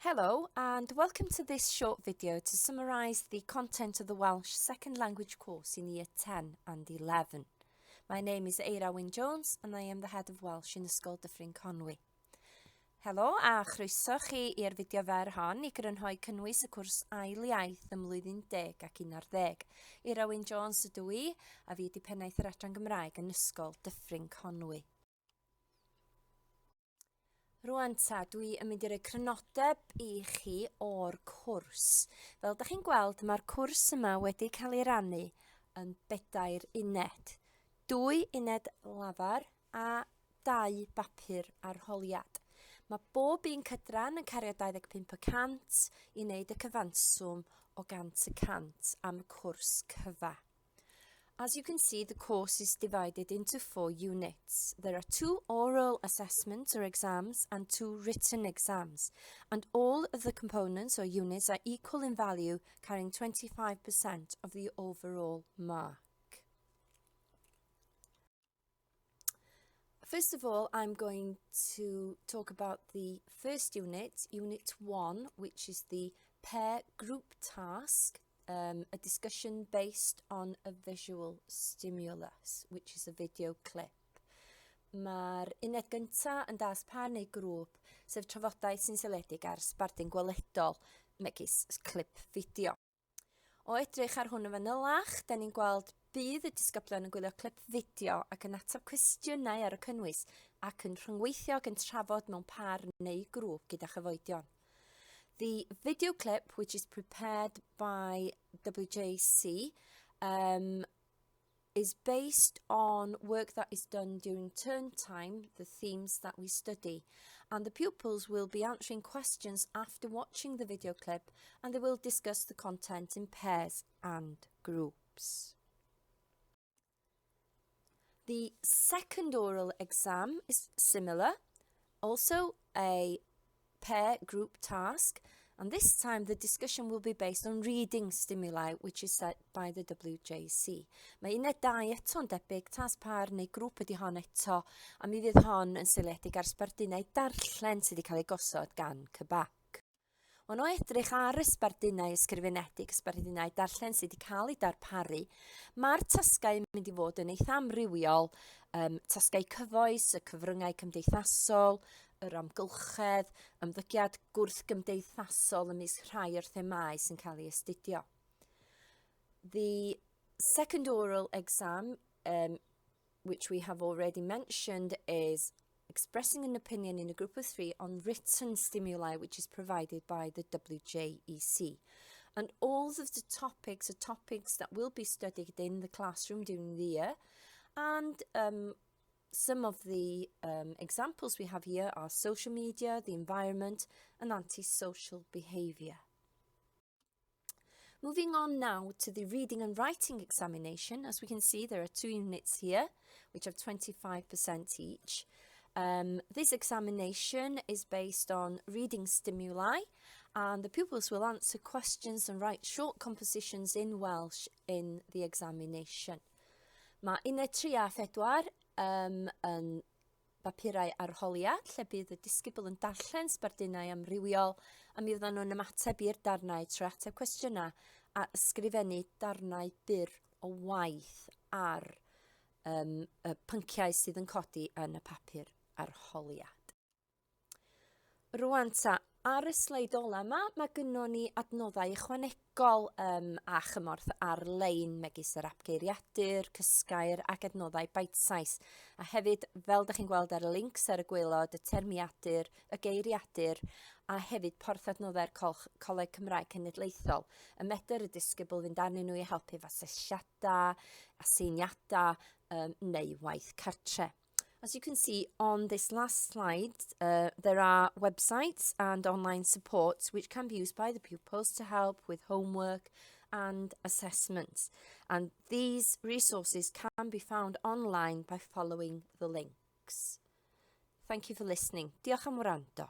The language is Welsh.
Hello and welcome to this short video to summarise the content of the Welsh Second Language course in Year 10 and 11. My name is Eira Wyn Jones and I am the Head of Welsh in Ysgol Dyffryn Conwy. Helo a chroeso chi i'r fideo fer hon i grynhoi cynnwys y cwrs ail iaith ym mlwyddyn 10 ac 11. Eira Wyn Jones ydw i a fi ydi pennaeth yr adran Gymraeg yn Ysgol Dyffryn Conwy. Rwan ta, dwi yn mynd i roi crynodeb i chi o'r cwrs. Fel da chi'n gweld, mae'r cwrs yma wedi cael ei rannu yn bedair uned. Dwy uned lafar a dau bapur arholiad. Mae bob un cydran yn cario 25 y cant i wneud y cyfanswm o 100 y cant am y cwrs cyfa. As you can see, the course is divided into four units. There are two oral assessments or exams and two written exams, and all of the components or units are equal in value, carrying 25% of the overall mark. First of all, I'm going to talk about the first unit, Unit 1, which is the pair group task, um, a discussion based on a visual stimulus, which is a video clip. Mae'r uned gyntaf yn das par neu grŵp, sef trafodaeth sy'n seiliedig ar sbardun gweledol, megis clip fideo. O edrych ar hwn yn fanylach, da ni'n gweld bydd y disgyblion yn gwylio clip fideo ac yn ateb cwestiynau ar y cynnwys ac yn rhyngweithio ac yn trafod mewn par neu grŵp gyda chyfoedion. The video clip, which is prepared by WJC, um, is based on work that is done during term time, the themes that we study. And the pupils will be answering questions after watching the video clip and they will discuss the content in pairs and groups. The second oral exam is similar, also a pair group task, and this time the discussion will be based on reading stimuli which is set by the WJC. Mae uned 2 eto'n debyg, tasg par neu grŵp ydy hon eto, a mi fydd hon yn seiliedig ar sbardunau darllen sydd wedi cael ei gosod gan CBAC. Ond o edrych ar y sbardunau ysgrifenedig, sbardunau darllen sydd wedi cael eu darparu, mae'r tasgau yn mynd i fod yn eitha amrywiol, um, tasgau cyfoes, y cyfryngau cymdeithasol, yr amgylchedd, ymddygiad gwrthgymdeithasol ymysg rhai o'r themâu sy'n cael ei astudio. The second oral exam, um, which we have already mentioned, is expressing an opinion in a group of three on written stimuli which is provided by the WJEC. And all of the topics are topics that will be studied in the classroom during the year and um, Some of the um, examples we have here are social media, the environment and antisocial behaviour. Moving on now to the reading and writing examination. As we can see, there are two units here, which have 25% each. Um, this examination is based on reading stimuli and the pupils will answer questions and write short compositions in Welsh in the examination. Mae uned 3 a 4 um, yn bapurau arholiad lle bydd y disgybl yn darllen sbardunau amrywiol a mi fyddan nhw'n ymateb i'r darnau trwy ateb cwestiynau a ysgrifennu darnau byr o waith ar um, y pynciau sydd yn codi yn y papur arholiad. Rwan ta, ar y sleid ola yma, mae gynnon ni adnoddau ychwanegol um, a chymorth ar-lein, megis yr ap geiriadur, cysgair ac adnoddau bite size. A hefyd, fel ydych chi'n gweld ar y links ar y gwaelod, y termiadur, y geiriadur, a hefyd porth adnoddau'r Coleg Cymraeg Cenedlaethol. Y medr y disgybl fynd arnyn nhw i helpu efo asesiadau, aseiniadau um, neu waith cartre. As you can see on this last slide, uh, there are websites and online supports which can be used by the pupils to help with homework and assessments. And these resources can be found online by following the links. Thank you for listening. Diolch am wrando.